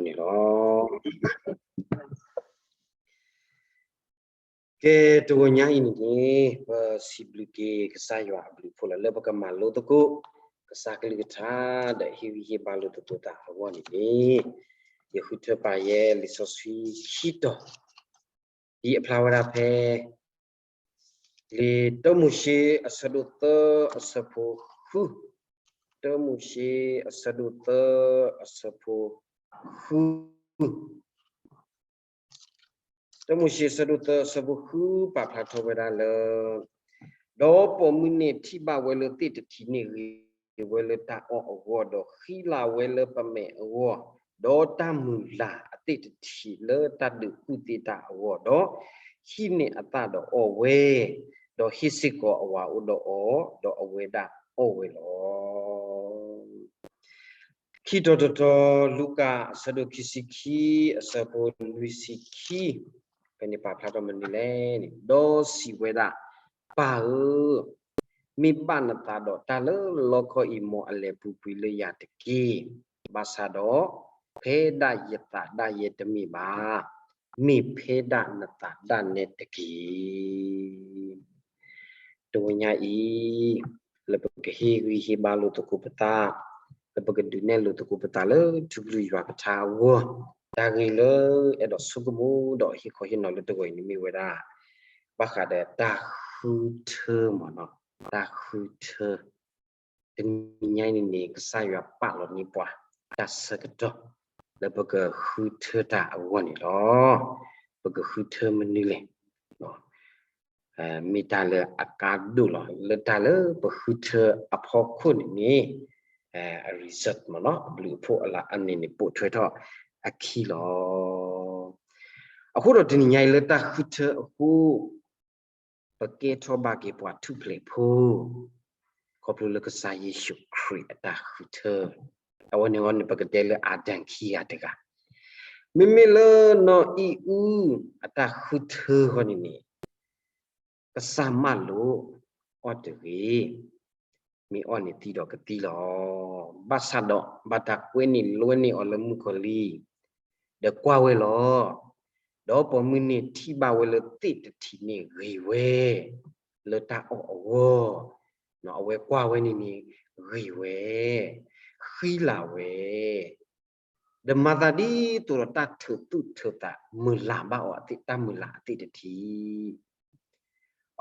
လီၤ. ကဲ, တဂီၤညါအံၤန့ၣ်န့ၣ် ပစံးဘျုးက့ၤကစၢ်ယွၤအဘျုးအဖှိၣ်လီၤ လၢပကမၤလိသကိး ကစၢ်ကလုၢ်ကထါ ဒီးဟ့ၣ်ဂံၢ်ဟ့ၣ်ဘါလိာ်သကိးတၢ်အဂီၢ်န့ၣ်န့ၣ်, ယဃုထၢပာ်ယဲလံာ်စီဆှံခံတီၤ ဒ်အဖျါဝဲဒၣ်ဖဲ လံာ်တၢမိၤၡ့အဆၢဒိၣ်သၢအဆၢဖိဃု, တၢမိၤၡ့အဆၢဒိၣ်သၢ အဆၢဖိဃု, တၢမိၤၡ့အဆၢဒိၣ်သၢအဆၢဖိဃု ပာ်ဖျါထီၣ်ဝဲဒၣ်လၢ ဒီးပိာ်မုၣ်န့ၣ်ထံၣ်ဘၣ်ဝဲလၢသ့ၣ်တထံးန့ၣ်ဂ့ၤဝဲလၢတၢ်အီၣ်အဂီၢ်, ဒီးဃံလၤဝဲလၢပမဲာ်အဂီၢ်, ဒီးတၢ်မုၢ်လၢ်အသ့ၣ်တထံးလၢတၢ်ဒုးကူၣ်သ့တၢ်အဂီၢ်, ဒီးဟံးန့ၢ်အသၣ်ဒီးအီၣ်ဝဲ, ဒီးဟ့ၣ်စ့ၢ်ကီးအဝၤအိၣ်ဒီးအီၤ, ဒီးအဝဲဒၣ်အီၣ်ဝဲလီၤ. ခံတီၤတတီၤ လူၤကၣ်အဆၢဒိၣ်ခံဆံခံ အဆၢဖိလွံၢ်ဆံခံ, ဖဲန့ၣ်ပာ်ဖျါထီၣ်မနုၤလဲၣ်န့ၣ်, ဒီးစံးဝဲဒၣ်, ပၢ်ဧၢ, မ့ၢ်ဘၣ်နသးဒီးတၢ်လၢလီခီအံၤ မ်အလဲၤပူၤကွံာ်လၢယၤတက့ၢ်. ဘၣ်ဆၣ်ဒီး ဖဲဒၣ်ယသးဒၣ်ယဲတမ့ၢ်ဘၣ်, မ့ၢ်ဖဲဒၣ်နသးဒၣ်နဲတက့ၢ်. တဂီၤညါအံၤ လၢပကဟ့ၣ်ဂံၢ်ဟ့ၣ်ဘါလိာ်သကိးပသး, လၢပကဒုးနဲၣ်လိာ်သကိးပသးလၢထူကလုၢ်ယွၤကထါအဂီၢ်, တၢ်ဂ့ၢ်လၢအဲၣ်ဒိးဆိကမိၣ်ဒီးဟ့ၣ်ခီဟ့ၣ်နီၤလၢတဂီၤအံၤန့ၣ်မ့ၢ်ဝဲဒၣ် ဘၣ်ဃးဒီးတၢ်ဃုထၢမ့ၢ်နီၤ, တၢ်ဃုထၢ, တနံၤညါအံၤန့ၣ်န့ၣ် ကစၢ်ယွၤပာ်လီၤန့ၢ်ပှၤ တၢ်ဆၢကတီၢ် လၢပကဃုထၢတၢ်အဂီၢ်န့ၣ်လီၤ. ပကဃုထၢမနုၤလဲၣ် မ့ၢ်တၢ်လၢအကါဒိၣ်လီၤ. လၢတၢ်လၢပဃုထၢအဖီခိၣ်န့ၣ်န့ၣ် အ result မ့ၢ်နီၤ, အဘျုးအဖှိၣ်အလၢအန့ၣ်န့ၣ် ပိာ်ထွဲထီၣ်အခံလီၤ. အဃိဒီးတနံၤညါအံၤလၢတၢ်ဃုထၢအဃိ ပကဲထီၣ်ဘၣ်က့ၤပှၤထူၣ်ဖျဲးဖိ ခီဖျိလၢကစၢ်ယ့ၣ်ၡူးခရံာ်အတၢ်ဃုထၢ, အဝဲန့ၣ်အဂီၢ်န့ၣ် ပကတဲလၢ Adam ခံဂၤတဂၤ, မ့မ့ၢ်လၢနီၢ်အံၣ်အူအတၢ်ဃုထၢအဂီၢ်န့ၣ်န့ၣ် ကစၢ်မၢလိာ်အီၤတဂ့ၤ, မ့ၢ်အီၣ်န့ၣ်သံဒီးကသံလီၤ. ဘၣ်ဆၣ်ဒီးဘၣ်တၢ်ကွဲန့ၢ်လွဲန့ၢ်အီၤလၢမုၣ်ကီၤလံၢ်, ဒီးကွၢ်ဝဲလီၤ. ဒီးပိာ်မုၣ်န့ၣ်ထံၣ်ဘၣ်ဝဲလၢသ့ၣ်တထံးန့ၣ်ဂ့ၤဝဲ လၢတၢ်အီၣ်အဂီၢ်, အဝဲကွၢ်ဝဲန့ၣ်န့ၣ်ဂ့ၤဝဲ, ဃံလၤဝဲ ဒီးမၤသးဒ်သိးဒီးတၢ်ထုးသူၣ်ထုးသး မုၢ်လၢ်ဘၣ်အီၤအသ့ၣ် တၢ်မုၢ်လၢ်အသ့ၣ်တထံး,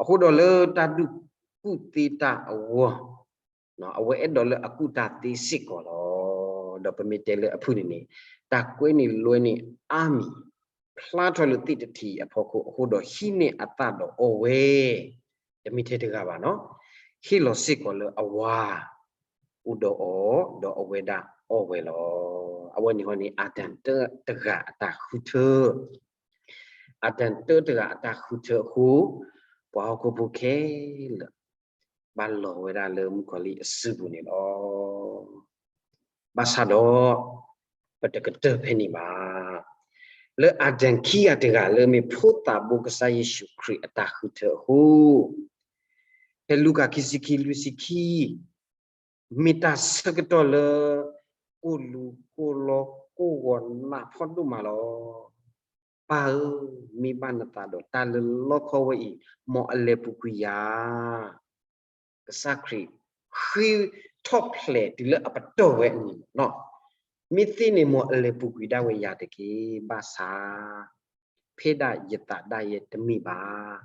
အဃိဒီးလၢတၢ်ဒုးကူၣ်သ့တၢ်အဂီၢ်, အဝဲအဲၣ်ဒိးလၢအကူၣ်တၢ်သ့စ့ၢ်ကီးလီၤ. ဒီးပမ့ၢ်တဲလၢအဖုၣ်န့ၣ်န့ၣ် တၢ်ကွဲန့ၢ်လွဲန့ၢ်အါမံၤ ဖျါထီၣ်လၢသ့ၣ်တထံးအဖီခိၣ်အဃိဒီး ဟံးန့ၢ်အသၣ်ဒီးအီၣ်ဝဲ, တမ့ၢ်ထဲတဂၤဘၣ်နီၤ, ဟ့ၣ်လီၤစ့ၢ်ကီးလၢအဝၤ အိၣ်ဒီးအီၤ, ဒီးအဝဲဒၣ်အီၣ်ဝဲလီၤ. အဝဲန့ၣ်အဂီၢ်န့ၣ် Adam တၢတဂၤအတၢ်ဃုထၢ, Adam တၢတဂၤအတၢ်ဃုထၢအဃိ, ပှၤဟီၣ်ခိၣ်ဖိခဲလၢာ် ဘၣ်လီၤဝဲဒၣ်လၢမုၣ်ကီၤလံၢ်အစုပူၤန့ၣ်လီၤ. ဘၣ်ဆၣ်ဒီး ပတကတၢၢ်ဖဲန့ၣ်ဘၣ်. လၢ Adam ခံဂၤတဂၤလၢမ့ၢ်ဖိသၣ်ဘိကစၢ်ယ့ၣ်ၡူးခရံာ်အတၢ်ဃုထၢအဃိ, ဖဲလူၤကၣ်ခံဆံခံ လွံၢ်ဆံခံ, မ့ၢ်တၢ်ဆၢကတီၢ်လၢ ကိၢ်လူၤကိၢ်လီကိၢ်ဂီၤနးဖှီၣ်ဒိၣ်မးလီၤ. ပၢ်ဧၢ, မ့ၢ်ဘၣ်နသးဒီးတၢ်လၢလီခီဝဲအံၤ, မ်အလဲၤပူၤကွံာ်ယၤ ကစၢ်ခရံာ် ဃ့ထီၣ်ဖျဲးတုၤလၢအပတီၢ်ဝဲအမံၤလီၤ. မ့ၢ်သ့န့ၣ် မ်အလဲၤပူၤကွံာ်ဒၣ်ဝဲယၤတက့ၢ်. ဘၣ်ဆၣ် ဖဲဒၣ်ယသးဒၣ်ယဲတမ့ၢ်ဘၣ်,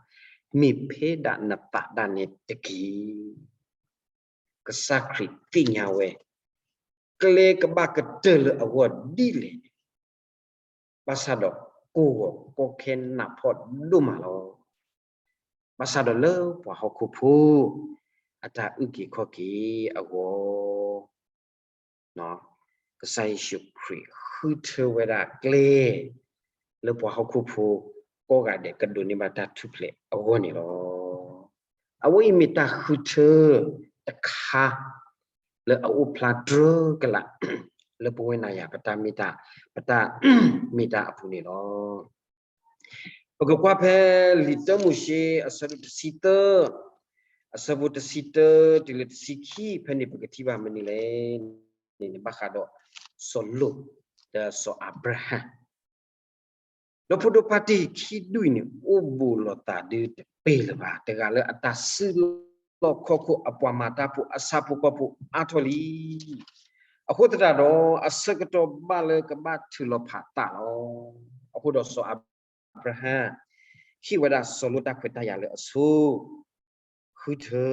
မ့ၢ်ဖဲဒၣ်နသးဒၣ်နဲတက့ၢ်. ကစၢ်ခရံာ်သ့ၣ်ညါဝဲ ကျဲကဘၣ်ကတၢၢ်လၢအဂီၢ်ဒ်လဲၣ်န့ၣ်, ဘၣ်ဆၣ်ဒီးကိၢ်ဂီၤကီခဲနးဖှီၣ်ဒိၣ်မးလီၤ. ဘၣ်ဆၣ်ဒီးလၢပှၤဟီၣ်ခိၣ်ဖိ အတၢ်အုၣ်က့ၤခီၣ်က့ၤအဂီၢ်, ကစၢ်ယ့ၣ်ၡူးခရံာ်ဃုထၢဝဲဒၣ်ကျဲ လၢပှၤဟီၣ်ခိၣ်ဖိကိးဂၤဒဲးကဒိးန့ၢ်ဘၣ်တၢ်ထူၣ်ဖျဲးအဂီၢ်န့ၣ်လီၤ. အဝဲအံၤမ့ၢ်တၢ်ဃုထၢတခါ လၢအအိၣ်ဖျါတြၢကလာ် လၢပဝဲနၤယၤ ပတၢ်မ့ၢ်တၢ် ပတၢ်မ့ၢ်တၢ်အပူၤန့ၣ်လီၤ. ပကကွၢ်ဖဲလံာ်တၢမိၤၡ့အဆၢဒိၣ်တဆံသၢ, အဆၢဖိတဆံတၢတုၤလၢတဆံခံ ဖဲန့ၣ်ပကထံၣ်ဘၣ်မနုၤလဲၣ်န့ၣ် ဘၣ်ဃးဒီးစီၤလိာ် ဒီးစီၤအၤဘြၤဟၣ် ဒီးဖိဒိၣ်ဖါတံၢ်ခံဒူၣ်အံၤန့ၣ် အိၣ်ဘူးလိာ်သးဒုတပ့ၢ်လၢၤဘၣ်. တဂၤလၢအတၢ်စုလီၢ်ခီၣ်ခိၣ်အပှၤမၤတၢ်ဖိအဆၣ်ဖိကီၢ်ဖိအါထီၣ်လံ. အဃိသတးဒီး အဆၢကတီၢ်ဘၣ်လၢကဘၣ်ထုးလီၤဖးသးလီၤ. အဃိဒီးစီၤအၤဘြၤဟၣ် ဟ့ၣ်ဝဲဒၣ်စီၤလိၣ်တၢ်ခွဲးတၢ်ယာ်လၢအဆိ ဃုထၢ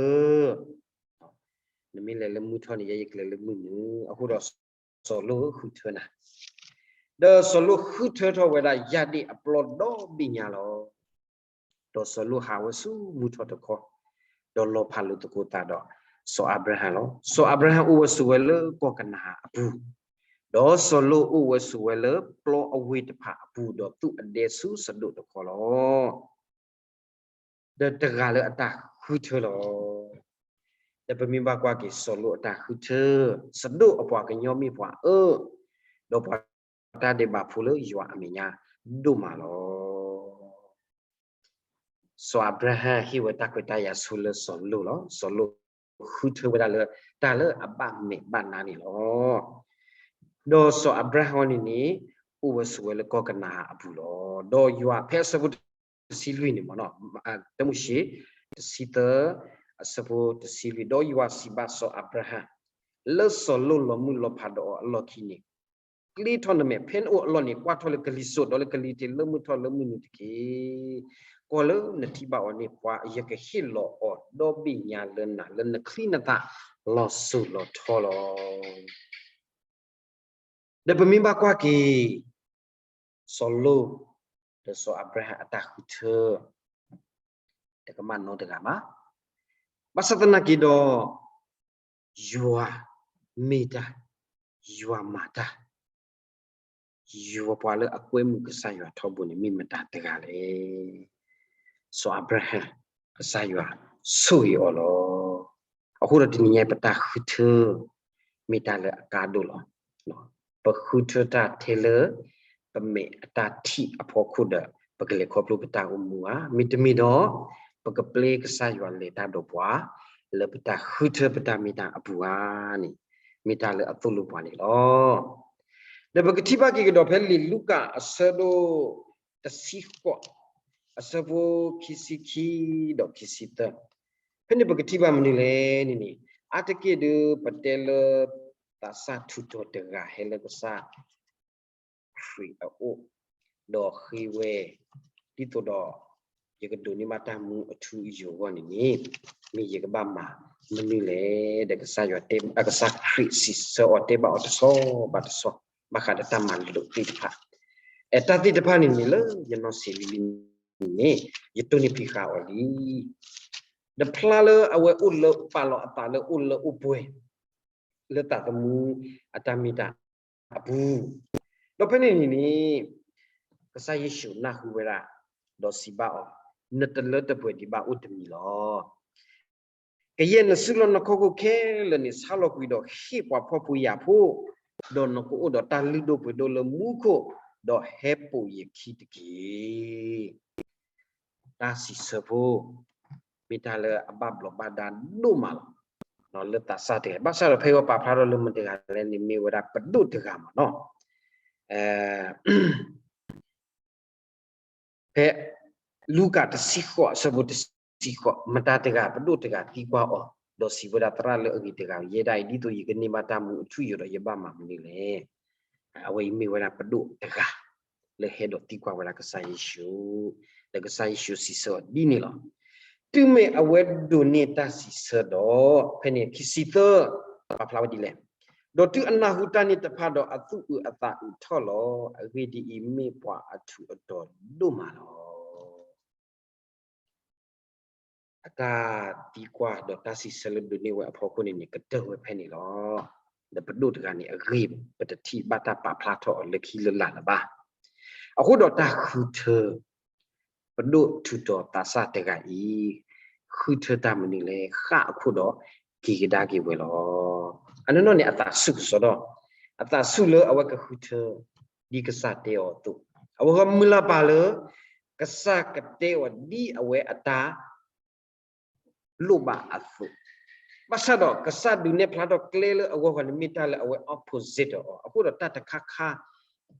နမ့ၢ်လဲၤလၢမုၢ်ထီၣ်န့ၣ် ယဲယကလဲၤလၢမုၢ်နုာ်. အဃိဒီးစီၤလိၣ်ဃုထၢနၤ, ဒီးစီၤလိၣ်ဃုထၢထီၣ်ဝဲဒၣ်ယၣ်ဒ့ၣ်အပျီဒီဘ့ၣ်ညါလီၤ. ဒီးစီၤလိၣ်ဟးဝဲဆူမုၢ်ထီၣ်တခီ, ဒီးလီၤဖးလိာ်သကိးသးဒီးစီၤအၤဘြၤဟၣ်လီၤ. စီၤအၤဘြၤဟၣ်အိၣ်ဝဲဆိးဝဲလၢကီၢ်ကနၤအၤအပူၤ, ဒီးစီၤလိၣ်အိၣ်ဝဲဆိးဝဲလၢပျီအဝ့ၢ်တဖၣ်အပူၤ ဒီးသူၣ်အဒဲဆူစဒိၣ်တခီလီၤ. ဒီးတဂၤလၢအတၢ်ဃုထၢလီၤ. ဒီးပမ့ၢ်ဘၣ်ကွၢ်က့ၤစီၤလိၣ်အတၢ်ဃုထၢ, စဒိၣ်အပှၤကညီမ့ၢ်ပှၤအၢ, ဒီးပှၤတၢ်ဒဲးဘးဖိလၢယွၤအမဲာ်ညါဒိၣ်မးလီၤ. စီၤအၤဘြၤဟၣ်ဟ့ၣ်ဝဲတၢ်ခွဲးတၢ်ယာ်ဆိလၢစီၤလိၣ်လီၤ. စီၤလိၣ်ဃုထၢဝဲဒၣ်လၢတၢ်လၢအဘၣ်မဲာ်ဘၣ်နါန့ၣ်လီၤ. ဒီးစီၤအၤဘြၤဟၣ်န့ၣ်န့ၣ် အိၣ်ဝဲဆိးဝဲလၢကီၢ်ကနၤအၤအပူၤလီၤ. ဒီးယွၤဖဲအဆၢဖိတဆံလွံၢ်န့ၣ်မ့ၢ်နီၤ, တၢမိၤၡ့ တဆံသၢ အဆၢဖိတဆံလွံၢ်, ဒီးယွၤစံးဘၣ်စီၤအၤဘြၤဟၣ်, လၢစီၤလိၣ်လီၤမုၢ်လီၤဖးဒီးအီၤအလီၢ်ခံန့ၣ် ကျ့ထီၣ်နမဲာ်ဖဲနအိၣ်အလီၢ်န့ၣ် ကွၢ်ထီၣ်လၢကလံၤစိးဒီးလၢကလံၤထံးလၢမုၢ်ထီၣ်လၢမုၢ်နုာ်တက့ၢ်. ကွီၢ်လၢနထံၣ်ဘၣ်အီၤန့ၣ်ပှၤ ယကဟ့ၣ်လီၤအီၤဒီဘ့ၣ်ညါလၢနၤလၢနချံနသၣ်လီၤစိၤလီၤထီလီၤ. ဒီးပမ့ၢ်ဘၣ်ကွၢ်က့ၤ စီၤလိၣ် ဒီးစီၤအၤဘြၤဟၣ်အတၢ်ဃုထၢ တကမၣ်နီတဂၤဘၣ်. ဘၣ်ဆၣ်သနာ်က့ဒီး ယွၤမ့ၢ်တၢ်, ယွၤမၤတၢ်, ယွၤပှၤလၢအကွဲမုာ်ကစၢ်ယွၤထီဘိန့ၣ် မ့ၢ်မတၤတဂၤလဲၣ်. စီၤအၤဘြၤဟၣ် ကစၢ်ယွၤဆိၣ်ဂ့ၤအီၤလီၤ. အဃိဒီးတနံၤညါပတၢ်ဃုထၢ မ့ၢ်တၢ်လၢအကါဒိၣ်လီၤ. ပဃုထၢတၢ်ထဲလၢ ပမဲာ်အတၢ်ထံၣ်အဖီခိၣ်ဒီး ပကလဲၤခီဖျိပတၢ်အိၣ်မူဧါ, မ့တမ့ၢ်ဒီး ပကပျဲကစၢ်ယွၤလဲၤတၢ်ဒီးပှၤ လၢပတၢ်ဃုထၢပတၢ်မ့ၢ်တၢ်အပူၤဧါန့ၣ် မ့ၢ်တၢ်လၢအသိၣ်လိပှၤန့ၣ်လီၤ. ဒီးပကထံၣ်ဘၣ်က့ၤကဒီးဖဲလံာ်လူၤကၣ်အဆၢဒိၣ်တဆံဃိး အဆၢဖိခံဆံခံဒီးခံဆံသၢ, ဖဲန့ၣ်ပကထံၣ်ဘၣ်မနုၤလဲၣ်န့ၣ်န့ၣ်, အါတက့ၢ်ဒုးပတဲလၢ သးစၢ်ထူးတီၤတဂၤဟဲလၢကစၢ် ခရံာ်အအိၣ်, ဒီးဃ့ဝဲ ဒ်သိးဒီး ယကဒိးန့ၢ်ဘၣ်တၢ်မူအထူအယိာ်အဂီၢ်န့ၣ်န့ၣ်, မ့ၢ်ယကဘၣ်မၤမနုၤလဲၣ်. ဒီးကစၢ်ယွၤတဲ, ကစၢ်ခရံာ်စံးဆၢအီၤတဲဘၣ်အီၤတဆီဘၣ်တဆီ, ဘၣ်ဃးဒီးတၢ်မၤလိာ်သ့ၣ်တဖၣ်, အဲတၢ်သ့ၣ်တဖၣ်န့ၣ်န့ၣ်လၢယနီၢ်ဆံးလံၤလံၤန့ၣ် ယတိၢ်န့ၢ်ဖံးဃာ်အီၤလံ. ဒီးဖျါလၢအဝဲအိၣ်လၢပာ်လီၤအသးလၢအိၣ်လၢအိၣ်ပှဲၤ လၢသးသမူအတၢ်မ့ၢ်တၢ်အပူၤ, ဒီးဖဲန့ၣ်န့ၣ်န့ၣ် ကစၢ်ယ့ၣ်ၡူးနၢ်ဟူဝဲဒၣ်, ဒီးစံးဘၣ်အီၤ, နတလၢတပှဲၤဒံးဘၣ်အိၣ်တမံၤလီၤ. ကယဲၢ်နစုလီၢ်နခီၣ်ခိၣ်ခဲလၢာ်န့ၣ် ဆါလီၤကွံာ်ဒီးဟ့ၣ်ပှၤဖှီၣ်ဖိယာ်ဖိ, ဒီးနကအိၣ်ဒီးတၢ်လုၢ်ဒိၣ်ပှ့ၤဒိၣ်လၢမူခိၣ်, ဒီးဟဲပိာ်ယခံတက့ၢ်. တၢ်စံးဆၢဖိ မ့ၢ်တၢ်လၢအဘၣ်ဘျီးဘၣ်ဒါဒိၣ်မးလီၤ. လၢသးစၢ်တဂၤ, ဘၣ်ဆၣ်ဒီးဖဲအဝဲပာ်ဖျါထီၣ်လၢမတၤတဂၤလဲၣ်န့ၣ် မ့ၢ်ဝဲဒၣ်ပဒိၣ်တဂၤမ့ၢ်နီၤ. ဖဲ လူၤကၣ်တဆံဃိး အဆၢဖိတဆံဃိး, မတၤတဂၤ ပဒိၣ်တဂၤသံကွၢ်အီၤ, ဒီးစံးဝဲဒၣ် သရၣ်လၢအဂ့ၤတဂၤ, ယဲဒၣ်အံၤ ဒ်သိးယကန့ၢ်ဘၣ်တၢ်မူအထူအယိာ်ဒီး ယဘၣ်မၤမနုၤလဲၣ်. အဝဲအံၤမ့ၢ်ဝဲဒၣ်ပဒိၣ်တဂၤ လၢဟဲဒီးသံကွၢ်ဝဲဒၣ်ကစၢ်ယ့ၣ်ၡူး, ဒီးကစၢ်ယ့ၣ်ၡူးစံးဆၢအီၤဒ်န့ၣ်လီၤ. တုၤမ့ၢ်အဝဲဒိးန့ၢ်တၢ်စံးဆၢဒီး, ဖဲန့ၣ်ခံဆံသၢ ပာ်ဖျါဝဲဒ်လဲၣ်, ဒီးတုၤအနၢ်ဟူတၢ်န့ၣ်တဖၣ်ဒီး အသူၣ်အုးအသးအုးထီၣ်လီၤ. အဂ့ၢ်ဒ်အံၤ, မ့ၢ်ပှၤအထူးအတီၤဒိၣ်မးလီၤ. အတၢ်သံကွၢ်ဒီးတၢ်စံးဆၢလၢဒိးန့ၢ်ဝဲအဖီခိၣ်န့ၣ်န့ၣ် ကတၢၢ်ဝဲဖဲန့ၣ်လီၤ. ဒီးပဒိၣ်တဂၤန့ၣ်အဂ့ၢ် ပတထံၣ်ဘၣ်တၢ်ပာ်ဖျါထီၣ်အီၤလၢခံလၢလာ်လၢၤဘၣ်. အဃိဒီးတၢ်ဃုထၢ ပဒိၣ်ထူးတီၤသးစၢ်တဂၤအံၤ ဃုထၢတၢ်မနုၤလဲၣ်, ဃၣ်အခိၣ်ဒီး က့ၤကဒါက့ၤဝဲလီၤ. အနီၢ်နီၢ်န့ၣ် အသးဆူၣ်ကစီဒီ, အသးဆူၣ်လၢအဝဲကဃုထၢ ဒ်ကစၢ်တဲအီၤအသိး, အဝဲမုၢ်လၢ်ပာ်လၢ ကစၢ်ကတဲအီၤဒ်အဝဲအတၢ် လိၣ်ဘၣ်အသိး, ဘၣ်ဆၣ်ဒီးကစၢ်ဒုးနဲၣ်ဖျါထီၣ်ကျဲလၢအဂီၢ်ဂီၢ်န့ၣ် မ့ၢ်တၢ်လၢအဝဲ opposite အီၤ, အဃိဒီးတၢ်တခါခါ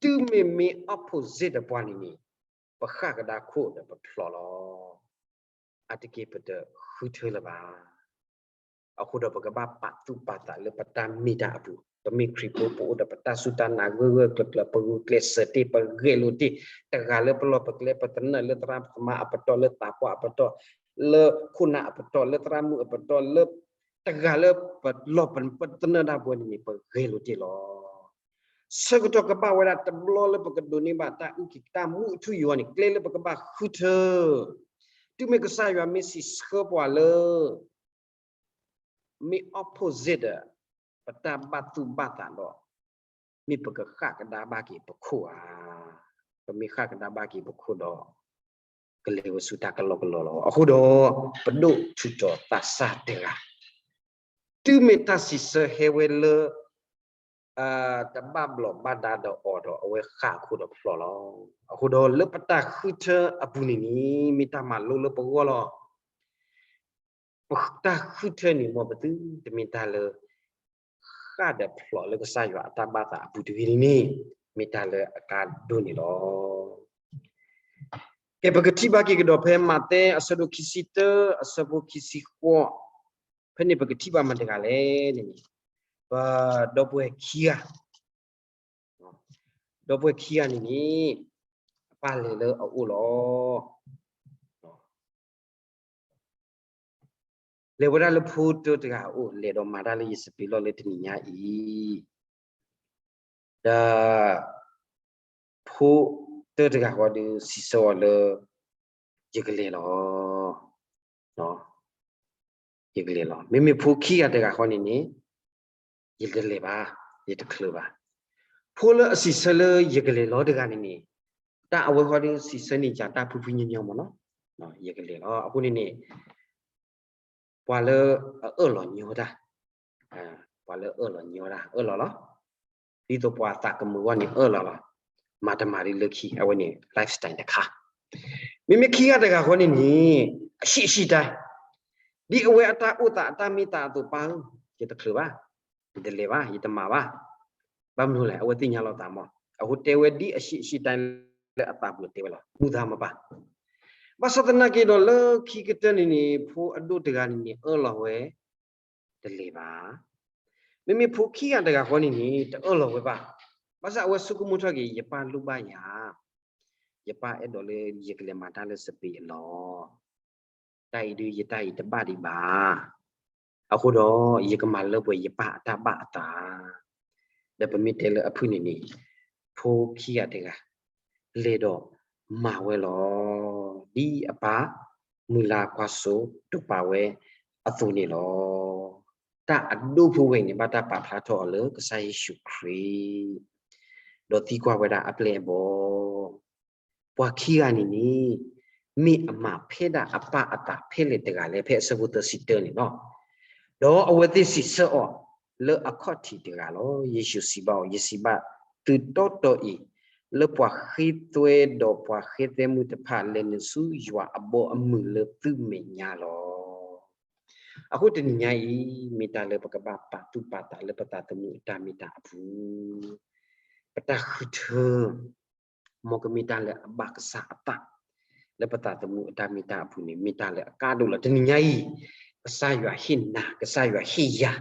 တုၤမ့ၢ်မ့ၢ် opposite ဒီးပှၤန့ၣ်န့ၣ်, ပဃၣ်ကဒါခိၣ်ဒီးပဖျိးလီၤ. အါတက့ၢ်ပတဃုထၢလၢၤဘၣ်. အဃိဒီးပကဘၣ်ပာ်သူၣ်ပာ်သးလၢပတၢ်မ့ၢ်တၢ်အပူၤ, ပမ့ၢ်ခရံာ်ဖိ ပအိၣ်ဒီးပတၢ်စူၢ်တၢ်နာ်ဂၢၢ်ဂၢၢ်ကျၢၤကျၢၤ, ပဂုာ်ကျဲးစၢးတ့ၢ်, ပဂဲၤလိာ်တ့ၢ်, တဂၤလၢပလီၢ်ပကျဲ, ပသနၢၣ်လၢသရၣ်သမါအပတီၢ်, လၢသးပှၢ်အပတီၢ်, လၢခိၣ်နၢ်အပတီၢ်, လၢသရၣ်မုၣ်အပတီၢ်, လၢတဂၤလၢပလီၢ်ပသနၢၣ်ဒၣ်ပဝဲန့ၣ်န့ၣ် ပဂဲၤလိာ်တ့ၢ်လီၤ. ဆၢကတီၢ်ကဘၣ်ဝဲဒၣ်တဘျီလၢပကဒိးန့ၢ်ဘၣ်တၢ်အုၣ်က့ၤတၢ်မူအထူအယိာ်န့ၣ်, ကျဲလၢပကဘၣ်ဃုထၢ, တုၤမ့ၢ်ကစၢ်ယွၤမ့ၢ်စံးဆၢပှၤလၢ မ့ၢ် opposite ဒီး ပတၢ်ဘၣ်သူၣ်ဘၣ်သးဒီး, မ့ၢ်ပကဃၣ်ကဒါဘၣ်က့ၤပခိၣ်ဧါ. ပမ့ၢ်ဃၣ်ကဒါဘၣ်က့ၤပခိၣ်ဒီး, ကလဲၤဝဲဆူတၢ်ကလီကလီလီၤ. အဃိဒီး, ပဒိၣ်ထူးတီၤသးစၢ်တဂၤ, တုၤမ့ၢ်တၢ်စံးဆၢဟဲဝဲလၢ တဘၣ်ဘျီးဘၣ်ဒါဒီးအီၤဒီး, အဝဲဃၣ်အခိၣ်ဒီးဖျိးလီၤ. အဃိဒီးလၢပတၢ်ဃုထၢအပူၤန့ၣ်န့ၣ်, မ့ၢ်တၢ်မၤလိလၢပဂီၢ်လီၤ. ပတၢ်ဃုထၢန့ၣ် မ်ပသုတမ့ၢ်တၢ်လၢ ဃၣ်ဒီးဖျိးလၢကစၢ်ယွၤအတၢ်ဘၣ်သးအပူၤတဂ့ၤန့ၣ်န့ၣ်, မ့ၢ်တၢ်လၢအကါဒိၣ်န့ၣ်လီၤ. ကဲ ပကထံၣ်ဘၣ်က့ၤကဒီးဖဲမးသဲအဆၢဒိၣ်ခံဆံတၢ အဆၢဖိခံဆံဃိး, ဖဲန့ၣ်ပကထံၣ်ဘၣ်မတၤတဂၤလဲၣ်န့ၣ်, ပဒီပုၢ်ဝဲၢ်ခံဂၤ, ဒီပုၢ်ဝဲၢ်ခံဂၤန့ၣ်န့ၣ်, အပၢ်လဲၤလၢအအိၣ်လီၤ. လဲၤဝဲဒၣ်လၢဖိတၢတဂၤအအိၣ်, လဲၤဒီးမၤတၢ်လၢယစပံးလီၢ်လၢတနံၤညါအံၤ, ဒီး ဖိတၢတဂၤဃီဒီးစံးဆၢအီၤလၢ, ယကလဲၤလီၤ, ယကလဲၤလီၤ. မ့မ့ၢ်ဖိခံဂၤတဂၤဃီန့ၣ်န့ၣ်, ယတလဲၤဘၣ်, ယတချုးဘၣ်. ဖိလၢအစံးဆၢလၢယကလဲၤလီၤတဂၤန့ၣ်န့ၣ်, တၢ်အဝဲဃီဒီးစံးဆၢန့ၢ်ယၤတၢ်ဖှံဖှံညီညီမ့ၢ်နီၤ, ယကလဲၤလီၤ. အဃိန့ၣ်န့ၣ် ပှၤလၢအအၢၣ်လီၤညီတၢ်, ပှၤလၢအအၢၣ်လီၤညီတၢ် အၢၣ်လီၤလီၤ. ဒ်သိးပှၤသးကမုာ်အဂီၢ်န့ၣ်အၢၣ်လီၤလီၤ, မၤတမၤဒ်လၢခံ, အဝဲန့ၣ် lifestyle တခါ. မ့မ့ၢ်ခံဂၤတဂၤဃီန့ၣ်န့ၣ်, အဟံးအဟံးတၢ်, ဒ်အဝဲအတၢ်အိၣ်သးအတၢ်မ့ၢ်တၢ်အသိး, ပၢ်ဧၢ, ယတချုးဘၣ်, ယတလဲၤဘၣ်, ယတမၤဘၣ်. ဘၣ်မနုၤလဲၣ်, အဝဲသ့ၣ်ညါလီၤသးမး, အဃိတဲဝဲဒ်အဟံးအဟံးတၢ်လၢအသးပူၤတဲဝဲလီၤ, မုာ်သးမပၢ်. ဘၣ်ဆၣ်သနာ်က့ဒီးလၢခံကတၢၢ်န့ၣ်န့ၣ်, ဖိအဒိၣ်တဂၤန့ၣ်န့ၣ် အၢၣ်လီၤဝဲ, တလဲၤဘၣ်. မ့မ့ၢ်ဖိခံဂၤတဂၤဃီန့ၣ်န့ၣ် တအၢၣ်လီၤဝဲဘၣ်. ဘၣ်ဆၣ်အဝဲဆိကမိၣ်ထီၣ်က့ၤ, ယပၢ်လိၣ်ဘၣ်ယၤ, ယပၢ်အဲၣ်ဒိးလၢယကလဲၤမၤတၢ်လၢစပံးအလီၢ်, တၢ်အံၤဒုးယတၢ်အံၤတဘၣ်ဒံးဘၣ်. အဃိဒီးယကမၤလၢပှဲၤယပၢ်အတၢ်ဘၣ်အသး. ဒီးပမ့ၢ်တဲလၢအဖုၣ်န့ၣ်န့ၣ်, ဖိခံဂၤတဂၤ လဲၤဒီးမၤဝဲလီၤ, ဒ်အပၢ်မုၢ်လၢ်ကွၢ်စိတိာ်ပာ်ဝဲအသိးန့ၣ်လီၤ. တၢ်အဒိၣ်ဖိဝဲအံၤန့ၣ် ဘၣ်တၢ်ပာ်ဖျါထီၣ်အီၤလၢကစၢ်ယ့ၣ်ၡူးခရံာ်, ဒီးသံကွၢ်ဝဲဒၣ်အပျဲၢ်အဘီၣ်. ပှၤခံဂၤန့ၣ်န့ၣ် မ့ၢ်အမၤဖဲဒၣ်အပၢ်အသးဖဲလဲၣ်တဂၤလဲၣ်, ဖဲအဆၢဖိသၢဆံတၢန့ၣ်လီၤ. ဒီးအဝဲသ့ၣ်စံးဆၢအီၤလၢအခီၣ်ထံးတဂၤလီၤ. ယ့ၣ်ၡူးစံးဘၣ်အီၤ, ယစံးဘၣ်သုတီတီအံၤ, လၢပှၤဃ့သွဲဒီးပှၤဃ့သဲမုၣ်တဖၣ် လဲၤနုာ်ဆူယွၤအဘီအမုၢ်လၢသုမဲာ်ညါလီၤ. အဃိတနံၤညါအံၤ မ့ၢ်တၢ်လၢပကဘၣ်ပာ်သူၣ်ပာ်သးလၢပသးသမူအတၢ်မ့ၢ်တၢ်အပူၤ, ပတၢ်ဃုထၢ မ်ကမ့ၢ်တၢ်လၢအဘၣ်ကစၢ်အသး လၢပသးသမူအတၢ်မ့ၢ်တၢ်အပူၤန့ၣ် မ့ၢ်တၢ်လၢအကါဒိၣ်လီၤ. တနံၤညါအံၤ ကစၢ်ယွၤဟ့ၣ်နၤ, ကစၢ်ယွၤဟ့ၣ်ယၤ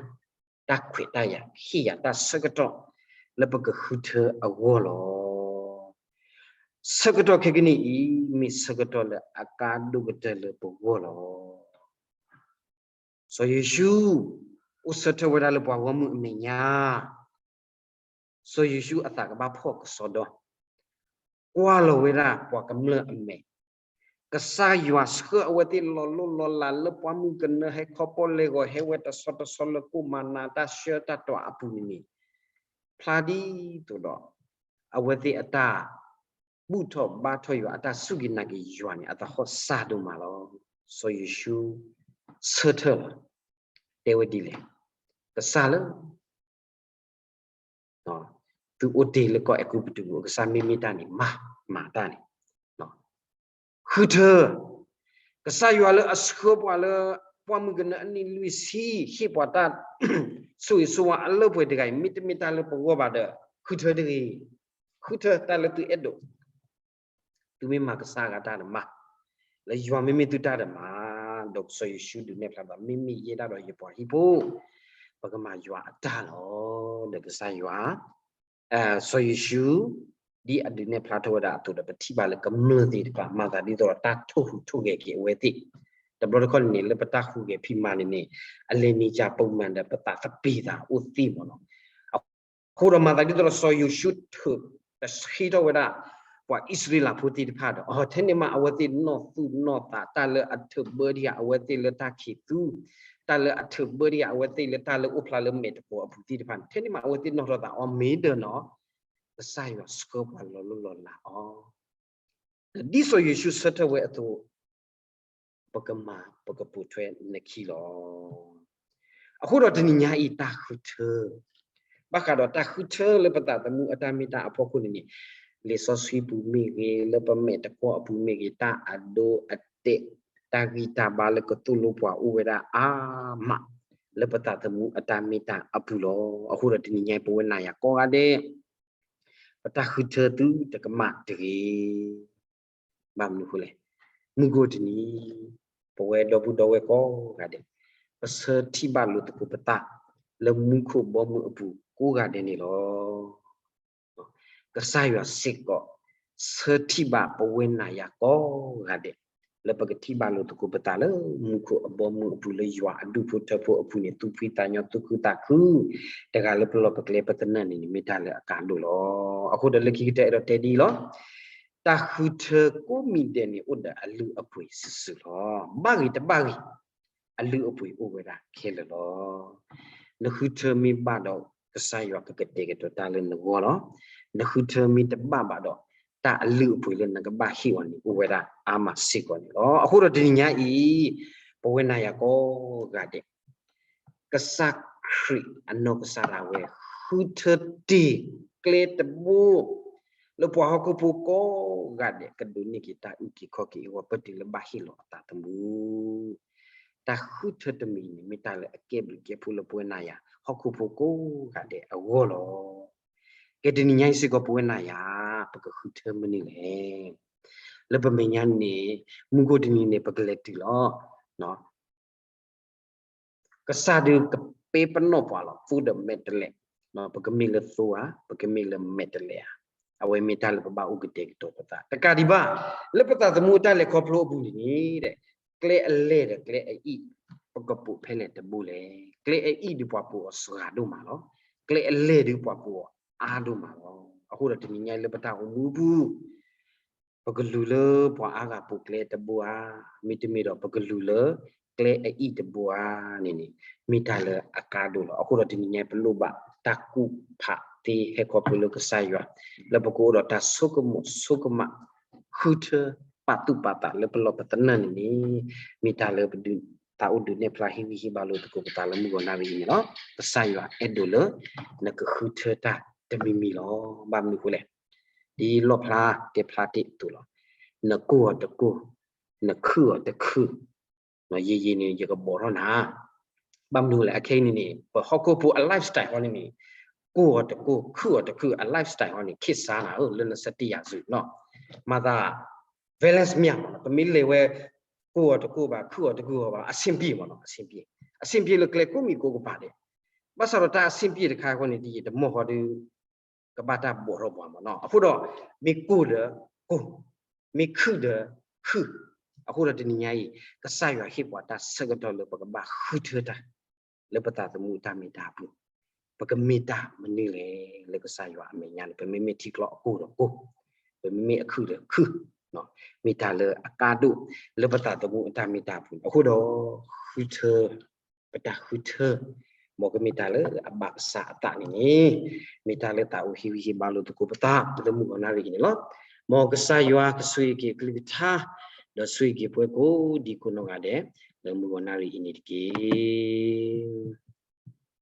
တၢ်ခွဲးတၢ်ယာ်, ဟ့ၣ်ယၤတၢ်ဆၢကတီၢ် လၢပကဃုထၢအဂီၢ်လီၤ. ဆၢကတီၢ်ခဲကနံၣ်အံၤ မ့ၢ်ဆၢကတီၢ်လၢအကါဒိၣ်ကတၢၢ်လၢပဂီၢ်လီၤ. စီၤယ့ၣ်ၡူး အိၣ်ဆၢထၢၣ်ဝဲဒၣ်လၢပှၤဂီၢ်မုၢ်အမဲာ်ညါ, စီၤယ့ၣ်ၡူးအသးကဘၣ်ဖှီၣ်ကစီဒီ, ကွၢ်လီၤဝဲဒၣ်ပှၤကမျၢၢ်အမဲာ်, ကစၢ်ယွၤဆှၢအဝဲသ့ၣ်လီၤလိၢ်လီၤလးလၢပှၢ်မုၢ်ကနၢ ဟဲခီပီၣ်လဲၢ်ဂီၤ ဟဲဝဲတဆီတဆီလၢကိၣ်မၤနၤတၢ်ဆှၢတၢ်တွၤအပူၤန့ၣ်န့ၣ်, ဖျါဒ်သိးဒီး အဝဲသ့ၣ်အတၢ် ဘူၣ်ထီၣ်ဘါထီၣ်ယွၤ အတၢ်စူၢ်က့ၤနာ်က့ၤယွၤန့ၣ် အသဟီၣ်စၢ်ဒိၣ်မးလီၤ. စီၤယ့ၣ်ၡူးဆၢထၢၣ်လီၤ, တဲဝဲဒ်လဲၣ်, ကစၢ်လၢ သုအိၣ်တ့ၢ်လၢကီၢ်အဲၤကူပတူးပူၤ ကစၢ်မ့မ့ၢ်တၢ်န့ၣ် မၤ, မၤတၢ်န့ၣ် ဃုထၢ, ကစၢ်ယွၤလၢအဆှၢပှၤလၢ ပှၢ်မုၢ်ကနၢအနံၣ်လွံၢ်ဆံ ဟ့ၣ်ပှၤတၢ်ဆိၣ်ဂ့ၤဆိၣ်ဝါအလၢပှဲၤတဂၤအံၤ မ့တမ့ၢ်တၢ်လၢပဂီၢ်ဘၣ်ဒီး ဃုထၢတဂ့ၤ. ဃုထၢတၢ်လၢသုအဲၣ်ဒိး, သုမ့ၢ်မၤကစၢ်အဂၤတၢ်တမၤ, လၢယွၤမ့မ့ၢ်သုတၢ်တမၤ, ဒီးကစၢ်ယ့ၣ်ၡူးဒုးနဲၣ်ဖျါဘၣ် မ့မ့ၢ်ယဲဒၣ်ဒီးယပှၤဟံၣ်ဖိ, ပကမၤယွၤအတၢ်လီၤ. ဒီးကစၢ်ယွၤ စီၤယ့ၣ်ၡူး ဒ်အဒုးနဲၣ်ဖျါထီၣ်ဝဲဒၣ်အသိးဒီး ပထံၣ်ဘၣ်လၢကမျၢၢ်သ့ၣ်တဖၣ် မၤသးဒ်သိးဒီးတၢ်ထိၣ်ဟူးထိၣ်ဂဲၤက့ၤအဝဲသ့ၣ်, တဘျီတခီၣ်န့ၣ်န့ၣ် လၢပတၢ်ဟူးဂဲၤဖံးမၤန့ၣ်န့ၣ် အလဲၤန့ၢ်ကပူၤမၤဒီး ပသးသပ့ၤသးအိၣ်သ့ၣ်မ့ၢ်နီၤ. အဃိဒီးမၤသးဒ်သိးဒီး စီၤယိၤၡူထုးတဆှံထီၣ်ဝဲဒၣ် ပှၤအံၣ်စရ့လးဖိသ့ၣ်တဖၣ်ဒီး အထဲန့ၣ်မး အဝဲသ့ၣ်နီၢ်သူၣ်နီၢ်သး တၢ်လၢအထုးဘၢဒံးအဝဲသ့ၣ်လၢတၢ်ခံးသူ, တၢ်လၢအထုးဘၢဒံးအဝဲသ့ၣ်လၢတၢ်လၢအိၣ်ဖျါလၢမဲာ်တကိးအပူၤသ့ၣ်တဖၣ်န့ၣ် ထဲန့ၣ်မး အဝဲသ့ၣ်နီၣ်ထီၣ်သးအီၤ မ့ၢ်ဒီးနီၤ ကစၢ်ယွၤဆှၢပှၤလီၤလိၢ်လီၤလးအီၤ ဒီးဒ်စီၤယိၤၡူဆၢထၢၣ်ဝဲအသိး ပကမၤ ပကပိာ်ထွဲနခံလီၤ. အဃိဒီးတနံၤညါအံၤ တၢ်ဃုထၢ, ဘၣ်ဃးဒီးတၢ်ဃုထၢလၢပသးသမူအတၢ်မ့ၢ်တၢ်အဖီခိၣ်န့ၣ်န့ၣ်, လံာ်စီဆှံပူၤမ့ၢ်ဂ့ၤ, လၢပမဲာ်တကိးအပူၤမ့ၢ်ဂ့ၤ, တၢ်အဒိအတဲာ်, တၢ်ဂံၢ်တၢ်ဘါလၢကသိၣ်လိပှၤအိၣ်ဝဲဒၣ်အါမး, လၢပသးသမူအတၢ်မ့ၢ်တၢ်အပူၤလီၤ. အဃိဒီးတနံၤညါအံၤ ပဝဲနၤယၤကိးဂၤဒဲး ပတၢ်ဃုထၢသုတကမၣ်တဂ့ၤ. ဘၣ်မနုၤအဃိလဲၣ်, မုၢ်ဂီၤတနံၤ ပဝဲဒီပုၢ်ဒီဝဲၢ်ကိးဂၤဒဲး ပဆၢထံၣ်ဘၣ်လိာ်သကိးပသး လၢမူခိၣ်ဘီမုၢ်အပူၤကိးဂၤဒဲးန့ၣ်လီၤ. ကစၢ်ယွၤစ့ၢ်ကီး ဆၢထံၣ်ဘၣ်ပဝဲနၤယၤကိးဂၤဒဲး လၢပကထံၣ်ဘၣ်လိာ်သကိးပသးလၢမူခိၣ်အဘီမုၢ်အပူၤ လၢယွၤအဒူၣ်ဖိထၢဖိအပူၤန့ၣ် သူၣ်ဖှံသးညီ သူၣ်ခုသးခု တဂၤလၢပလီၢ်ပကျဲပသနၢၣ်န့ၣ်န့ၣ် မ့ၢ်တၢ်လၢအကါဒိၣ်လီၤ. အဃိဒီးလၢခံကတၢၢ်အဲၣ်ဒိးတဲဒ်အံၤလီၤ. တၢ်ဃုထၢကိးမံၤဒဲးန့ၣ် အိၣ်ဒီးအလုၢ်အပှ့ၤစုာ်စုာ်လီၤ. ဘၣ်ဂ့ၤတဘၣ်ဂ့ၤ အလုၢ်အပှ့ၤအိၣ်ဝဲဒၣ်ခဲလၢာ်လီၤ. နဃုထၢမ့ၢ်ဘၣ်ဒီး ကစၢ်ယွၤကကတဲာ်ကတီၤတၢ်လၢနဂီၢ်လီၤ. နဃုထၢမ့ၢ်တဘၣ်ဘၣ်ဒီး တၢ်အလုၢ်အပှ့ၤလၢနကဘၣ်ဟ့ၣ်အီၤန့ၣ် အိၣ်ဝဲဒၣ်အါမးစ့ၢ်ကီးန့ၣ်လီၤ. အဃိဒီးတနံၤညါအံၤ ပဝဲနၤယၤကိးဂၤဒဲး ကစၢ်ခရံာ်အနီၢ်ကစၢ်ဒၣ်ဝဲ ဃုထၢတ့ၢ်ကျဲတဘိ လၢပှၤဟီၣ်ခိၣ်ဖိကိးဂၤဒဲး ကဒိးန့ၢ်က့ၤတၢ်အုၣ်က့ၤခီၣ်က့ၤအဂီၢ် ပတုၤလၢဘၣ်ဟ့ၣ်လီၤအသးသမူ တၢ်ဃုထၢတမံၤန့ၣ် မ့ၢ်တၢ်လၢအကဲဘျုးကဲဖှိၣ်လၢပဝဲနၤယၤ ဟီၣ်ခိၣ်ဖိကိးဂၤဒဲးအဂီၢ်လီၤ. ကဲတနံၤညါအံၤစ့ၢ်ကီး ပဝဲနၤယၤ ပကဃုထၢမနုၤလဲၣ်. လၢပမဲာ်ညါန့ၣ် မုၢ်ဂီၤတနံၤန့ၣ် ပကလဲၤတုၤလီၤ ကစၢ်ဒုးကပ့ပနီၣ်ပှၤလီၤ သိဒီးမဲာ်တဲးလဲး, ပကမ့ၢ်လၢသိဧါ, ပကမ့ၢ်လၢမဲာ်တဲးလဲးဧါ, အဝဲမ့ၢ်တၢ်လၢပဘၣ်အိၣ်ကတဲာ်ကတီၤပသး တကးဒံးဘၣ်, လၢပသးသမူအတၢ်လဲၤခီဖျိအပူၤန့ၣ်န့ၣ် ကျဲအလဲၢ်ဒီးကျဲအအံၣ် ပကပိာ်ဖဲလဲၣ်တဘိလဲၣ်. ကျဲအအံၣ်ဒုးပှၤပိာ်အီၤစှၤဒိၣ်မးလီၤ. ကျဲအလဲၢ်ဒုးပှၤပိာ်အီၤအါဒိၣ်မးလီၤ. အဃိဒီးတနံၤညါအံၤလၢပတၢ်အိၣ်မူအပူၤ ပကလူၤလၢပှၤအါဂၤပိာ်ကျဲတဘိဧါ, မ့တမ့ၢ်ဒီးပကလူၤလၢကျဲအအံၣ်တဘိဧါန့ၣ်န့ၣ် မ့ၢ်တၢ်လၢအကါဒိၣ်လီၤ. အဃိဒီးတနံၤညါအံၤ ပလိၣ်ဘၣ်တၢ်ကူၣ်ဖးသ့ဟဲခီဖျိလၢကစၢ်ယွၤ လၢပကအိၣ်ဒီးတၢ်ဆိကမိၣ်ဆိကမး ဃုထၢပာ်သူၣ်ပာ်သးလၢပလီၢ်ပသနၢၣ်န့ၣ်န့ၣ် မ့ၢ်တၢ်လၢပဒုးသးအိၣ်ဒုးနဲၣ်ဖျါဟ့ၣ်ဂံၢ်ဟ့ၣ်ဘါလိာ်သကိးပသးလၢမုၢ်ဂီၤနၣ်ရံၣ်အံၤန့ၣ်လီၤ. ကစၢ်ယွၤအဲၣ်ဒိးလၢ နကဃုထၢတၢ်တမံၤမံၤလီၤ. ဘၣ်မနုၤအဃိလဲၣ်, ဒ်လီၣ်ဖျါတဲဖျါတ့ၢ်အသိးလီၤ. နကိၢ်အီၤတကိၢ်, နခုၣ်အီၤတခုၣ်, ယံာ်ယံာ်န့ၣ် ယကဘီးထီၣ်နၤ ဘၣ်မနုၤလဲၣ်, အခဲအံၤန့ၣ်န့ၣ် ပဟီၣ်ခိၣ်ဖိအ lifestyle ဟီန့ၣ်န့ၣ် ကိၢ်အီၤတကိၢ် ခုၣ်အီၤတခုၣ် အ lifestyle ဟီန့ၣ် ခေတ်စားနၤဧၢ လၢနစတံယၤစုနီၤ, မၤသး balance မ့ၢ်မနီၤ, ပမ့ၢ်လဲၤဝဲ ကိၢ်အီၤတကိၢ်ဘၣ် ခုၣ်အီၤတခုၣ်အီၤဘၣ် အဆင်ပြေမနီၤ, အဆင်ပြေ, အဆင်ပြေလၢကျဲကိးမံၤကိးကပၤဒဲး, ဘၣ်ဆၣ်ဒီးတၢ်အဆင်ပြေတခါအဃိန့ၣ် တယံာ်တမီၢ်ဃီဒီး ကဘၣ်တၢ်ဘီးထီၣ်ပှၤမနီၤ, အဃိဒီး မ့ၢ်ကိၢ်ဒီးကိၢ်, မ့ၢ်ခုၣ်ဒီးခုၣ်, အဃိဒီးတနံၤညါအံၤ ကစၢ်ယွၤဟ့ၣ်ပှၤတၢ်ဆၢကတီၢ်လၢပကဘၣ်ဃုထၢတၢ် လၢပသးသမူအတၢ်မ့ၢ်တၢ်အပူၤ, ပကမ့ၢ်တၢ်မနုၤလဲၣ် လၢကစၢ်ယွၤအမဲာ်ညါန့ၣ် ပမ့မ့ၢ်ထံကျိအကိၢ်ဒီးကိၢ်, ပမ့မ့ၢ်အခုၣ်ဒီးခုၣ်, မ့ၢ်တၢ်လၢအကါဒိၣ် လၢပသးသမူအတၢ်မ့ၢ်တၢ်အပူၤန့ၣ် အဃိဒီး ဃုထၢ ပတၢ်ဃုထၢ မ်ကမ့ၢ်တၢ်လၢအဘၣ်ကစၢ်အသးန့ၣ်န့ၣ် မ့ၢ်တၢ်လၢသးအိၣ်ဟ့ၣ်ဂံၢ်ဟ့ၣ်ဘါလိာ်သကိးပသး လၢမုၢ်ဂီၤနၣ်ရံၣ်အံၤန့ၣ်လီၤ. မ်ကစၢ်ယွၤကဆိၣ်ဂ့ၤက့ၤအကလုၢ်ကထါ ဒီးဆိၣ်ဂ့ၤက့ၤပှၤကိးဒံကိးနီၢ်ဂၤဒဲး လၢမုၢ်ဂီၤနၣ်ရံၣ်အံၤန့ၣ်တက့ၢ်.